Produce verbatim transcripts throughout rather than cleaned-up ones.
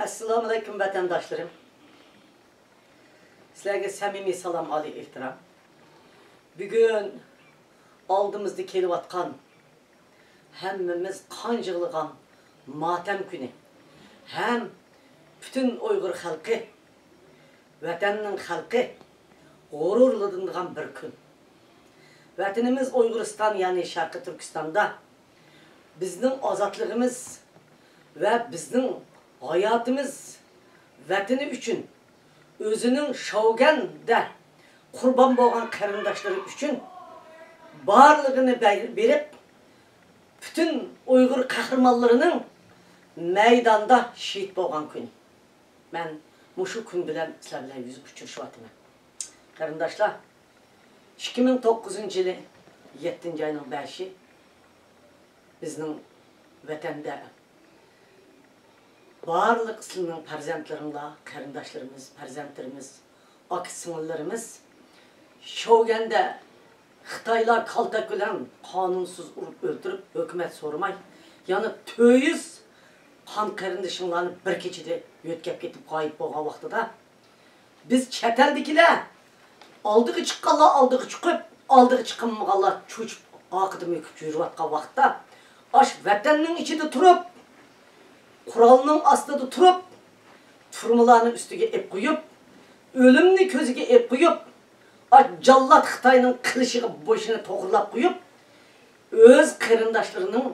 ئەسسالامۇئەلەيكۇم، ۋەتەنداشلىرىم. سىلەرگە سەمىمىي سالام، ئالىي ئېھتىرام. بۈگۈن ئالدىمىزدا كېلىۋاتقان ھەممىمىز قان يىغلىغان ماتەم كۈنى ھەم پۈتۈن ئۇيغۇر خەلقى، ۋەتەننىڭ خەلقى غۇرۇرلىنىدىغان بىر كۈن. ۋەتىنىمىز ئۇيغۇرىستان، يەنى شەرقىي تۈركىستاندا بىزنىڭ ئازادلىقىمىز ۋە بىزنىڭ ھاياتىمىز ۋەتىنى ئۈچۈن، ئۆزىنىڭ شوۋگەندە قۇربان بولغان قېرىنداشلىرى ئۈچۈن بارلىقىنى بە-، بېرىپ، پۈتۈن ئۇيغۇر قەھرىمانلىرىنىڭ مەيداندا شېھىت بولغان كۈنى. مەن مۇشۇ كۈن بىلەن سىلەر بىلەن يۈز ئۇچرىشىۋاتىمەن. قېرىنداشلار، ئىككى مىڭ توققۇزىنچى يىلى يەتتىنچى ئاينىڭ بەشى بىزنىڭ ۋەتەندە بارلىق سىلىنىڭ پەرزەنتلىرىڭلار، قېرىنداشلىرىمىز، پەرزەنتلىرىمىز، ئاكا-سىڭىللىرىمىز شوۋگەندە خىتايلار كالتەك بىلەن قانۇنسىز ئۇرۇپ ئۆلتۈرۈپ، ھۆكۈمەت سورىماي، يەنە تۆت يۈز قان قېرىندىشىڭلارنى بىر كېچىدە يۆتكەپ كېتىپ غايىب بولغان ۋاقتىدا، بىز چەت ئەلدىكىلەر ئالدىغا چىققانلار ئالدىغا چىقىپ، ئالدىغا چىقالمىغانلار چۆچۈپ، ئارقىدا مۆكۈپ يۈرۈۋاتقان ۋاقىتتا، ئاش ۋەتەننىڭ ئىچىدە تۇرۇپ، قورالنىڭ ئاستىدا تۇرۇپ، تۈرمىلارنى ئۈستىگە ئېلىپ قويۇپ، ئۆلۈمنى كۆزىگە ئېلىپ قويۇپ، ئاش جاللات خىتاينىڭ قىلىچىغا بېشىنى توغرىلاپ قويۇپ، ئۆز قېرىنداشلىرىنىڭ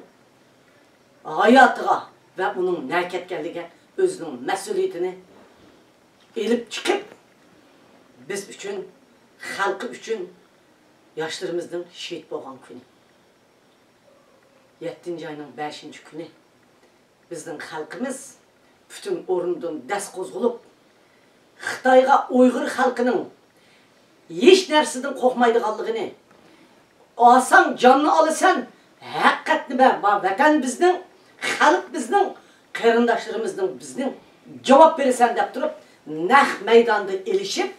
ھاياتىغا ۋە ئۇنىڭ نەگە كەتكەنلىكىگە ئۆزىنىڭ مەسئۇلىيىتىنى ئېلىپ چىقىپ، بىز ئۈچۈن، خەلقى ئۈچۈن ياشلىرىمىزنىڭ شېھىت بولغان كۈنى. يەتتىنچى ئاينىڭ بەشىنچى كۈنى بىزنىڭ خەلقىمىز پۈتۈن ئورنىدىن دەس قوزغىلىپ، خىتايغا ئۇيغۇر خەلقىنىڭ ھېچ نەرسىدىن قورقمايدىغانلىقىنى، ئالساڭ جاننى ئالىسەن، ھەقىقەتنى بەر، بار ۋەتەن بىزنىڭ، خەلق بىزنىڭ، قېرىنداشلىرىمىزنىڭ بىزنىڭ، جاۋاب بېرىسەن دەپ تۇرۇپ، نەق مەيداندا ئېلىشىپ،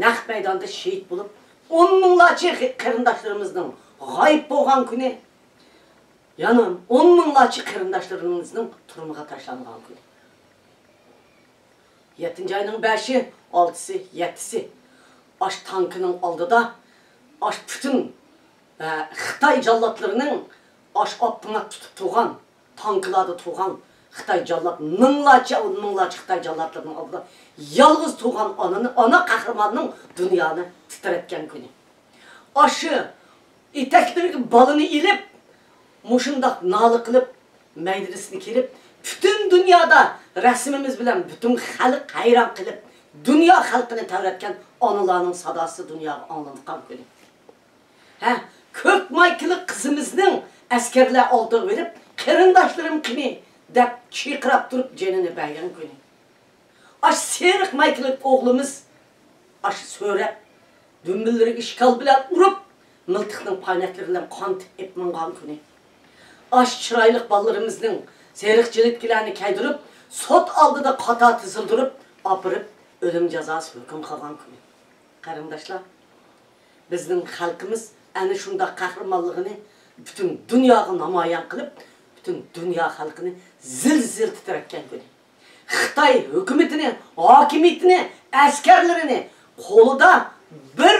نەق مەيداندا شېھىت بولۇپ، ئون مىڭلارچە قېرىنداشلىرىمىزنىڭ غايىب بولغان كۈنى، يەنە ئون مىڭلارچە قېرىنداشلىرىمىزنىڭ تۈرمىگە تاشلانغان كۈنى. يەتتىنچى ئاينىڭ بەشى، ئالتىسى، يەتتىسى. ئاش تانكىنىڭ ئالدىدا، ئاش پۈتۈن، ئە، خىتاي جاللاتلىرىنىڭ ئاش ئاپتومات تۇتۇپ تۇرغان، تانكىلاردا تۇرغان خىتاي جاللات، مىڭلارچە، ئون مىڭلارچە خىتاي جاللاتلىرىنىڭ ئالدىدا يالغۇز تۇرغان ئانىنى، ئانا قەھرىماننىڭ دۇنيانى تىترەتكەن كۈنى. ئاشۇ ئېتەكلىرىگە بالىنى ئېلىپ، مۇشۇنداق نالە قىلىپ، مەيدىنىسىنى كېلىپ، پۈتۈن دۇنيادا رەسىمىمىز بىلەن پۈتۈن خەلق ھەيران قېلىپ، دۇنيا خەلقىنى تەۋرەتكەن ئانىلارنىڭ ساداسى دۇنياغا ئاڭلانغان كۈنى. ھە، كۆك مايكىلىق قىزىمىزنىڭ ئەسكەرلەر ئالدىغا بېرىپ، «قېرىنداشلىرىم قېنى؟» دەپ چىرقىراپ تۇرۇپ جېنىنى بەرگەن كۈنى. ئاش سېرىق مايكىلىق ئوغلىمىز ئاش سۆرەپ، دۈمبىلىرىگە ئىشكال بىلەن ئۇرۇپ، مىلتىقنىڭ پاينەكلىرى بىلەن قان تېپىپ ماڭغان كۈنى. ئاش چىرايلىق بالىلىرىمىزنىڭ سېرىق جىلىتكىلەرنى كىيدۈرۈپ، سوت ئالدىدا قاتار تىزىلدۇرۇپ، ئاپىرىپ، ئۆلۈم جازاسى ھۆكۈم قىلغان كۈنى. قېرىنداشلار، بىزنىڭ خەلقىمىز ئەنە شۇنداق قەھرىمانلىقىنى پۈتۈن دۇنياغا نامايان قىلىپ، پۈتۈن دۇنيا خەلقىنى زىل-زىل تىترەتكەن كۈنى. خىتاي ھۆكۈمىتىنى، ھاكىمىيىتىنى، ئەسكەرلىرىنى قولىدا بىر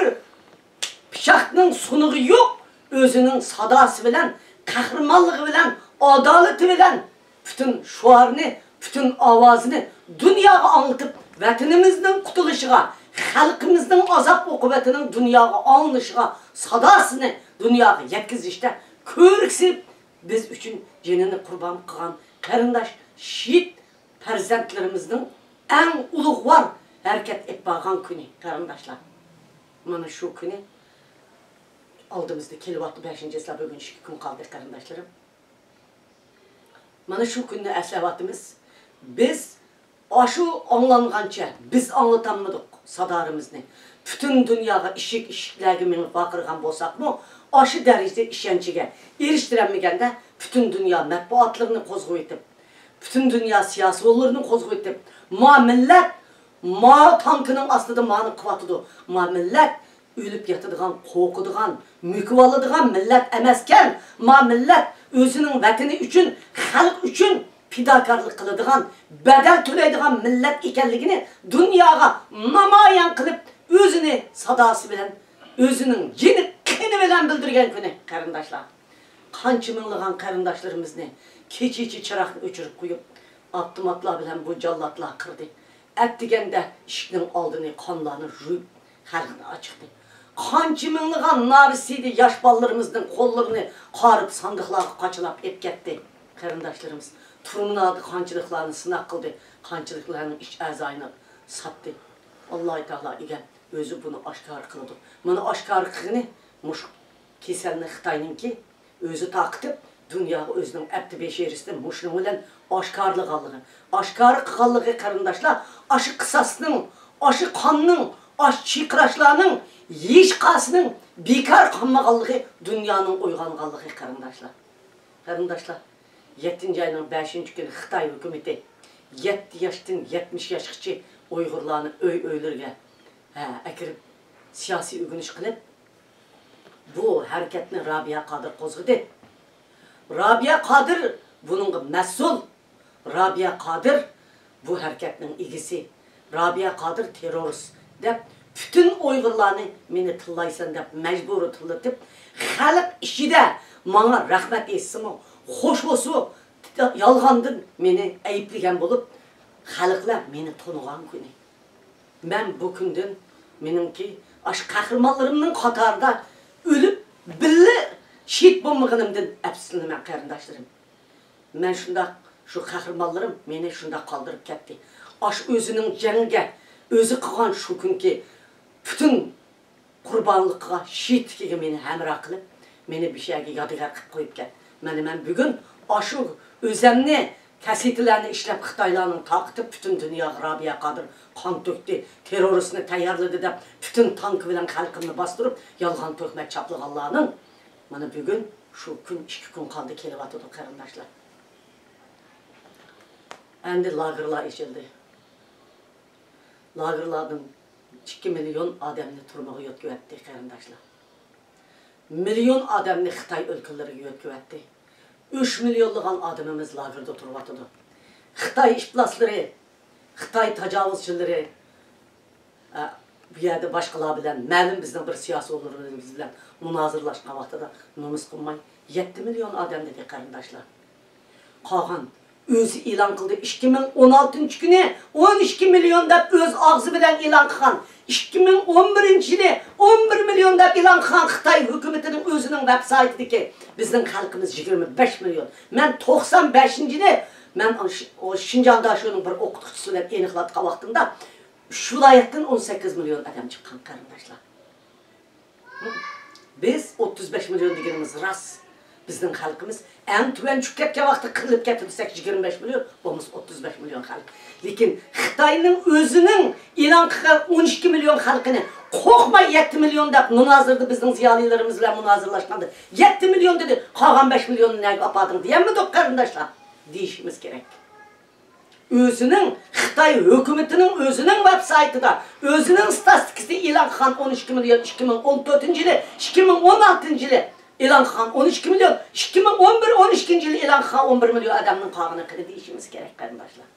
پىچاقنىڭ سۇنۇقى يوق، ئۆزىنىڭ ساداسى بىلەن، قەھرىمانلىقى بىلەن، ئادالىتى بىلەن پۈتۈن شوئارنى، پۈتۈن ئاۋازىنى دۇنياغا ئاڭلىتىپ، ۋەتىنىمىزنىڭ قۇتۇلۇشىغا، خەلقىمىزنىڭ ئازاب ئوقۇبەتىنىڭ دۇنياغا ئاڭلىنىشىغا، ساداسىنى دۇنياغا يەتكۈزۈشتە كۆرۈك سېلىپ، بىز ئۈچۈن جېنىنى قۇربان قىلغان قېرىنداش، شېھىت پەرزەنتلىرىمىزنىڭ ئەڭ ئۇلۇغۋار ھەرىكەت ئېلىپ بارغان كۈنى، قېرىنداشلار. مانا شۇ كۈنى ئالدىمىزدا كېلىۋاتتى، بەشىنچى چىسلا، بۈگۈن ئىككى كۈن قالدى، قېرىنداشلىرىم. مانا شۇ كۈننى ئەسلەۋاتىمىز. بىز ئاشۇ ئاڭلانغانچە بىز ئاڭلىتالمىدۇق سادالىرىمىزنى. پۈتۈن دۇنياغا ئىشىك-ئىشىكلەرگە مېڭىپ ۋارقىرىغان بولساقمۇ، ئاشۇ دەرىجىدە ئىشەنچىگە ئېرىشتۈرەلمىگەندە، پۈتۈن دۇنيا مەتبۇئاتلىرىنى قوزغىۋېتىپ، پۈتۈن دۇنيا سىياسىيونلىرىنى قوزغىۋېتىپ، ما مىللەت ما تانكىنىڭ ئاستىدا مانى قىلىۋاتىدۇ، ما مىللەت ئۆلۈپ ياتىدىغان، قورقىدىغان، مۆكۈۋالىدىغان مىللەت ئەمەسكەن. ما مىللەت ئۆزىنىڭ ۋەتىنى ئۈچۈن، خەلق ئۈچۈن پىداكارلىق قىلىدىغان، بەدەل تۆلەيدىغان مىللەت ئىكەنلىكىنى دۇنياغا نامايان قىلىپ، ئۆزىنى ساداسى بىلەن، ئۆزىنىڭ جېنى قېنى بىلەن بىلدۈرگەن كۈنى، قېرىنداشلار. قانچە مىڭلىغان قېرىنداشلىرىمىزنى كېچىچە چىراغنى ئۆچۈرۈپ قويۇپ، ئاپتوماتلار بىلەن بۇ جاللاتلار قىردى. ئەتىگەندە ئىشىكنىڭ ئالدىنى قانلارنى يۇيۇپ، خەلقنى ئاچىقتى. قانچە مىڭلىغان نارەسىدە ياش بالىلىرىمىزنىڭ قوللىرىنى قارىپ، ساندۇقلارغا قاچىلاپ ئېلىپ كەتتى. قېرىنداشلىرىمىز تۈرمىلەردە قانچىلىقلارنى سىناق قىلدى، قانچىلىقلارنىڭ ئىچ ئەزايىنى ساتتى. ئاللاھ تائالا ئىگەم ئۆزى بۇنى ئاشكارا قىلىدۇ. مانا ئاشكارا قىلغىنى مۇشۇ كېسەلنى خىتاينىڭكى ئۆزى تارقىتىپ، دۇنياغا ئۆزىنىڭ ئەپتى بېشىرىسىنى مۇشۇنىڭ بىلەن ئاشكارىلىغانلىقى، ئاشكارا قىلغانلىقى، قېرىنداشلار، ئاشۇ قىساسنىڭ، ئاشۇ قاننىڭ، ئاشۇ چىرقىراشلارنىڭ ھېچقايسىنىڭ بىكار قالمىغانلىقى، دۇنيانىڭ ئويغانغانلىقى، قېرىنداشلار. قېرىنداشلار، يەتتىنچى ئاينىڭ بەشىنچى كۈنى خىتاي ھۆكۈمىتى يەتتە ياشتىن يەتمىش ياشقىچە ئۇيغۇرلارنى ئۆي-ئۆيلىرىگە، ھە، ئەكىرىپ، سىياسىي ئۆگىنىش قىلىپ، بۇ ھەرىكەتنى رابىيە قادىر قوزغىدى. رابىيە قادىر بۇنىڭغا مەسئۇل. رابىيە قادىر بۇ ھەرىكەتنىڭ ئىگىسى. رابىيە قادىر تېررورىست دەپ، پۈتۈن ئۇيغۇرلارنى مېنى تىللايسەن دەپ مەجبۇرىي تىللىتىپ، خەلق ئىچىدە ماڭا رەھمەت ئېيتسىمۇ، خوش بولسىمۇ، يالغاندىن مېنى ئەيىبلىگەن بولۇپ، خەلقلەر مېنى تونۇغان كۈنى. مەن بۇ كۈندىن مېنىڭكى ئاشۇ قەھرىمانلىرىمنىڭ قاتارىدا ئۆلۈپ، بىللە شېھىت بولمىغىنىمدىن ئەپسۇسلىنىمەن، قېرىنداشلىرىم. مەن شۇنداق، شۇ قەھرىمانلىرىم مېنى شۇنداق قالدۇرۇپ كەتتى. ئاشۇ ئۆزىنىڭ جەڭگە، ئۆزى قىلغان شۇ كۈنكى پۈتۈن قۇربانلىقىغا، شېھىتلىكىگە مېنى ھەمراھ قىلىپ، مېنى بىر شەھەرگە يادىكار قىلىپ قويۇپكەن. مانا مەن بۈگۈن ئاشۇ ئۆزەمنى كاسسېتىلارنى ئىشلەپ، خىتايلارنىڭ تارقىتىپ، پۈتۈن دۇنياغا رابىيە قادىر قان تۆكتى، تېررورىستنى تەييارلىدى دەپ، پۈتۈن تانكا بىلەن خەلقىمنى باستۇرۇپ، يالغان تۆھمەت چاپلىغانلارنىڭ مانا بۈگۈن شۇ كۈن، ئىككى كۈن قالدى، كېلىۋاتىدۇ، قېرىنداشلار. ئەمدى لاگېرلار ئېچىلدى. لاگېرلاردىن ئىككى مىليون ئادەمنى تۈرمىگە يۆتكىۋەتتى، قېرىنداشلار. مىليون ئادەمنى خىتاي ئۆلكىلىرىگە يۆتكىۋەتتى. ئۈچ مىليونلىغان ئادىمىمىز لاگېردا تۇرۇۋاتىدۇ. خىتاي ئىپلاسلىرى، خىتاي تاجاۋۇزچىلىرى، ئە، بۇ يەردە باشقىلار بىلەن، مەلۇم بىزنىڭ بىر سىياسىيونلىرىمىز بىلەن مۇنازىرىلەشكەن ۋاقتىدا نومۇس قىلماي، يەتتە مىليون ئادەم دېدى، قېرىنداشلار. قالغان ئۆزى ئېلان قىلدى. ئىككى مىڭ ئون ئالتىنچى كۈنى ئون ئىككى مىليون دەپ ئۆز ئاغزى بىلەن ئېلان قىلغان. ئىككى مىڭ ئون بىرىنچى يىلى ئون بىر مىليون دەپ ئېلان قىلغان خىتاي ھۆكۈمىتىنىڭ ئۆزىنىڭ ۋېب سايتىدىكى بىزنىڭ خەلقىمىز يىگىرمە بەش مىليون. مەن توقسان بەشىنچى يىلى، مەن شى-، ئۇ شىنجاڭ داشۆنىڭ بىر ئوقۇتقۇچىسى بىلەن ئېنىقلاتقان ۋاقتىمدا، ئۈچ ۋىلايەتتىن ئون سەككىز مىليون ئادەم چىققان، قېرىنداشلار. بىز ئوتتۇز بەش مىليون دېگىنىمىز راست. بىزنىڭ خەلقىمىز ئەڭ تۆۋەن چۈشۈپ كەتكەن ۋاقىتتا قىرىلىپ كەتتى دېسەك، يىگىرمە بەش مىليون، بولمىسا ئوتتۇز بەش مىليون خەلق. لېكىن خىتاينىڭ ئۆزىنىڭ ئېلان قىلغان ئون ئىككى مىليون خەلقىنى قورقماي يەتتە مىليون دەپ مۇنازىرىدە بىزنىڭ زىيالىيلىرىمىز بىلەن مۇنازىرىلەشكەندە، يەتتە مىليون دېدى، قالغان بەش مىليوننى نەگە ئاپاردىڭ دېيەلمىدۇق، قېرىنداشلار، دېيىشىمىز كېرەك. ئۆزىنىڭ، خىتاي ھۆكۈمىتىنىڭ ئۆزىنىڭ ۋېب سايتىدا ئۆزىنىڭ ستاتىستىكىسىنى ئېلان قىلغان، ئون ئىككى مىليون ئىككى مىڭ ئون تۆتىنچى يىلى، ئىككى مىڭ ئون ئالتىنچى يىلى ئېلان قىلغان ئون ئىككى مىليون، ئىككى مىڭ ئون بىر، ئون ئىككىنچى يىلى ئېلان قىلغان ئون بىر مىليون ئادەمنىڭ قالغىنى قېنى دېيىشىمىز كېرەك، قېرىنداشلار.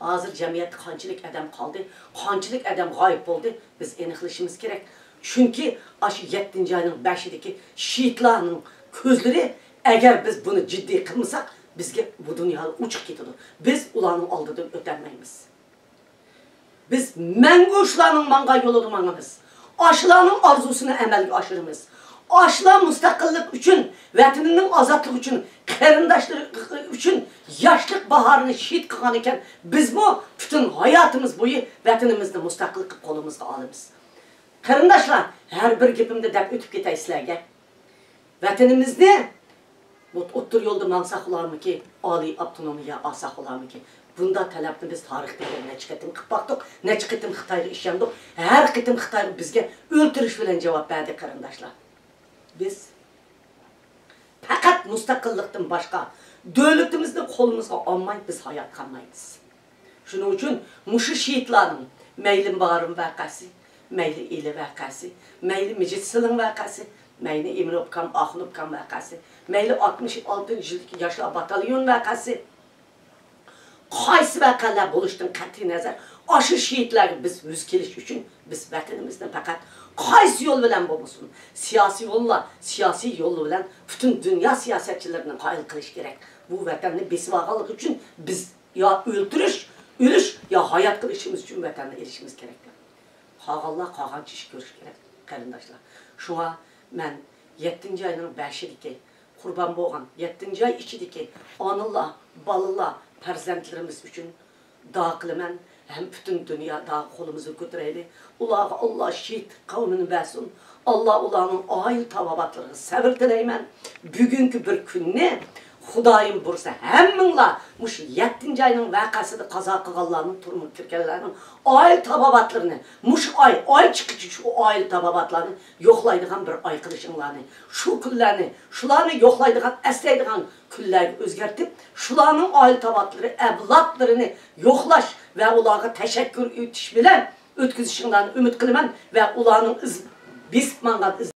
ھازىر جەمئىيەتتە قانچىلىك ئادەم قالدى، قانچىلىك ئادەم غايىب بولدى، بىز ئېنىقلىشىمىز كېرەك. چۈنكى ئاشۇ يەتتىنچى ئاينىڭ بەشىدىكى شېھىتلارنىڭ كۆزلىرى، ئەگەر بىز بۇنى جىددىي قىلمىساق، بىزگە بۇ دۇنيادا ئوچۇق كېتىدۇ. بىز ئۇلارنىڭ ئالدىدىن ئۆتەلمەيمىز. بىز مەڭگۈ شۇلارنىڭ ماڭغان يولىدا ماڭىمىز. ئاشۇلارنىڭ ئارزۇسىنى ئەمەلگە ئاشۇرىمىز. ئاشۇلار مۇستەقىللىق ئۈچۈن، ۋەتىنىنىڭ ئازادلىقى ئۈچۈن، قېرىنداشلىرى ئۈچۈن ياشلىق باھارىنى شېھىت قىلغان ئىكەن، بىزمۇ پۈتۈن ھاياتىمىز بويى ۋەتىنىمىزنى مۇستەقىل قىلىپ قولىمىزغا ئالىمىز. قېرىنداشلار، ھەر بىر گېپىمدە دەپ ئۆتۈپ كېتەي سىلەرگە. ۋەتىنىمىزنى بۇ ئوتتۇرا يولدا ماڭساق بولارمىكى، ئالىي ئاپتونومىيە ئالساق بولارمىكى؟ بۇنداق تەلەپنى بىز تارىختا بىر نەچچە قېتىم قىلىپ باقتۇق، نەچچە قېتىم خىتايغا ئىشەندۇق. ھەر قېتىم خىتاي بىزگە ئۆلتۈرۈش بىلەن جاۋاب بەردى، قېرىنداشلار. بىز پەقەت مۇستەقىللىقتىن باشقا دۆلىتىمىزنى قولىمىزغا ئالماي بىز ھايات قالمايمىز. شۇنىڭ ئۈچۈن مۇشۇ شېھىتلارنىڭ، مەيلى بارىن ۋەقەسى، مەيلى ئىلى ۋەقەسى، مەيلى مىجىت سىلىڭ ۋەقەسى، مەيلى ئىمىن ئوبكام، ئاخۇن ئوبكام ۋەقەسى، مەيلى ئاتمىش ئالتىنچى يىلدىكى ياشلار باتاليون ۋەقەسى، قايسى ۋەقەلەر بولۇشىدىن قەتئىينەزەر، ئاشۇ شېھىتلەرگە بىز يۈز كېلىش ئۈچۈن بىز ۋەتىنىمىزنى پەقەت قايسى يول بىلەن بولمىسۇن، سىياسىي يوللا، سىياسىي يول بىلەن پۈتۈن دۇنيا سىياسەتچىلىرىنى قايىل قىلىش كېرەك. بۇ ۋەتەننى بېسىۋالغانلىقى ئۈچۈن بىز يا ئۆلتۈرۈش، ئۆلۈش، يا ھايات قىلىشىمىز ئۈچۈن ۋەتەننى ئېلىشىمىز كېرەك. قالغانلار قالغانچە ئىش كۆرۈش كېرەك، قېرىنداشلار. شۇڭا مەن يەتتىنچى ئاينىڭ بەشىدىكى قۇربان بولغان، يەتتىنچى ئاي ئىچىدىكى ئانىلار، بالىلار، پەرزەنتلىرىمىز ئۈچۈن دۇئا قىلىمەن. ھەم پۈتۈن دۇنيا دۇئا قولىمىزنى كۆتۈرەيلى. ئۇلارغا ئاللا شېھىتلىك قەۋمىنى بەرسۇن. ئاللا ئۇلارنىڭ ئائىلە تاۋابىئاتلىرىغا سەۋر تىلەيمەن. بۈگۈنكى بىر كۈننى خۇدايىم بۇيرۇسا ھەممىڭلار مۇشۇ يەتتىنچى ئاينىڭ ۋەقەسىدە قازا قىلغانلارنىڭ، تۈرمىگە كىرگەنلەرنىڭ ئائىلە تاۋابىئاتلىرىنى، مۇشۇ ئاي، ئاي چىققىچە شۇ ئائىلە تاۋابىئاتلارنى يوقلايدىغان بىر ئاي قىلىشىڭلارنى، شۇ كۈنلەرنى، شۇلارنى يوقلايدىغان، ئەسلەيدىغان كۈنلەرگە ئۆزگەرتىپ، شۇلارنىڭ ئائىلە تاۋابىئاتلىرى، ئەۋلادلىرىنى يوقلاش ۋە ئۇلارغا تەشەككۈر ئېيتىش بىلەن ئۆتكۈزۈشۈڭلارنى ئۈمىد قىلىمەن ۋە ئۇلارنىڭ ئىز، بېسىپ ماڭغان ئىز